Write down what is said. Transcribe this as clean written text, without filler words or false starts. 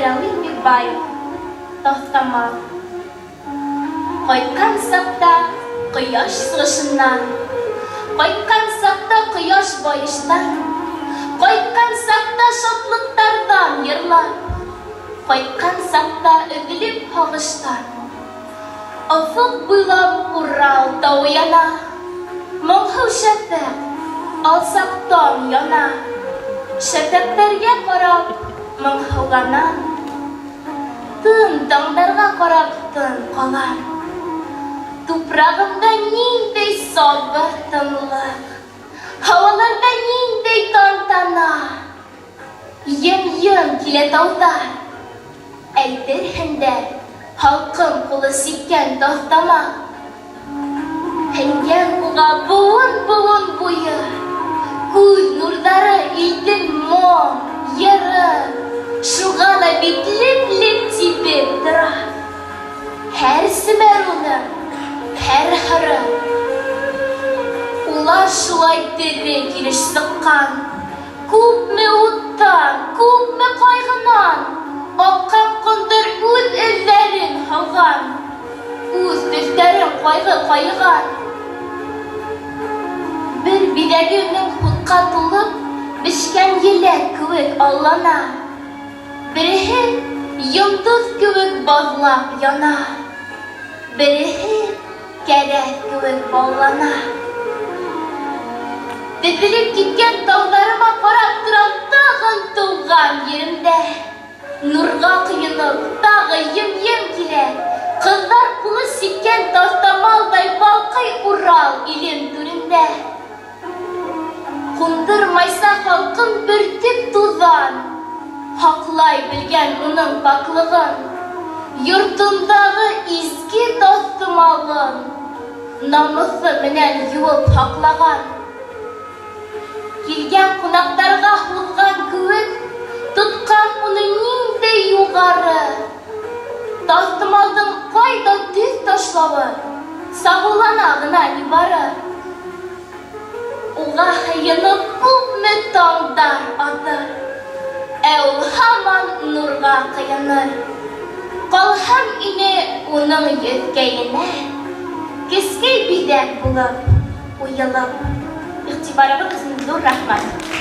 Рауил Бикбаев. Таҫтамал. Ҡайтҡан саҡта ҡояш сығышыннан, Ҡайтҡан саҡта ҡояш байыштан, Ҡайтҡан саҡта шатлыҡтарҙан йырлап, Ҡайтҡан саҡта өҙөлөп һағыштан. Офоҡ буйлап Урал тауы яна, Моңһоу шәфәҡ, алсаҡ таң яна. Шәфәҡтәргә ҡарап моңһоуланам, Тын таңдарға ҡарап тын ҡалам. Тупрағымда ниндәй сабыр тынлыҡ, Һауаларҙа ниндәй тантана. Йым-йым килә тауҙар, Әйтерһең дә, һалҡын ҡулы сиккән таҫтама. Һеңгән уға быуын-быуын буйы, Күҙ нурҙары, илдең моң, йыры, Шуға ла бит леп-леп тибеп тора. Һәр семәр уның, һәр һыры. Улар шулай тере килеш сыҡҡан. Күпме уттан, күпме ҡайғынан Аҡҡан ҡондор үҙ эҙҙәрен һалған, Үҙ төҫтәрен ҡайғы ҡайыған. Бер биҙәге уның һутҡа тулып Бешкән еләк кеүек аллана, Береһе йондоҙ кеүек баҙлап яна, Береһе кәрәҙ кеүек баллана. Теҙелеп киткән тауҙарыма ҡарап торам тағын тыуған еремдә. Нурға ҡойоноп, тағы йым-йым килә. Ҡыҙҙар ҡулы сиккән таҫтамалдай балҡый Урал илем түрендә. Ҡундырмайса халҡын бөртөк туҙан, Һаҡлай белгән уның паклығын, Йортондағы изге таҫтымалын Намыҫы менән йыуып һаҡлаған. Килгән ҡунаҡтарға һуҙған кеүек, Тотҡан уны ниндәй юғары. Таҫтымалдың ҡайҙа төҫ ташлауы Сағыулана ғына нибары. Уға һыйынып күпме таңдар атыр, Ә ул һаман нурға ҡыйыныр. Ҡалһам ине уның йөҙкәйенә, Кескәй биҙәк булып, уйылып. Иғтибарығыҙ өсөн ҙур рәхмәт.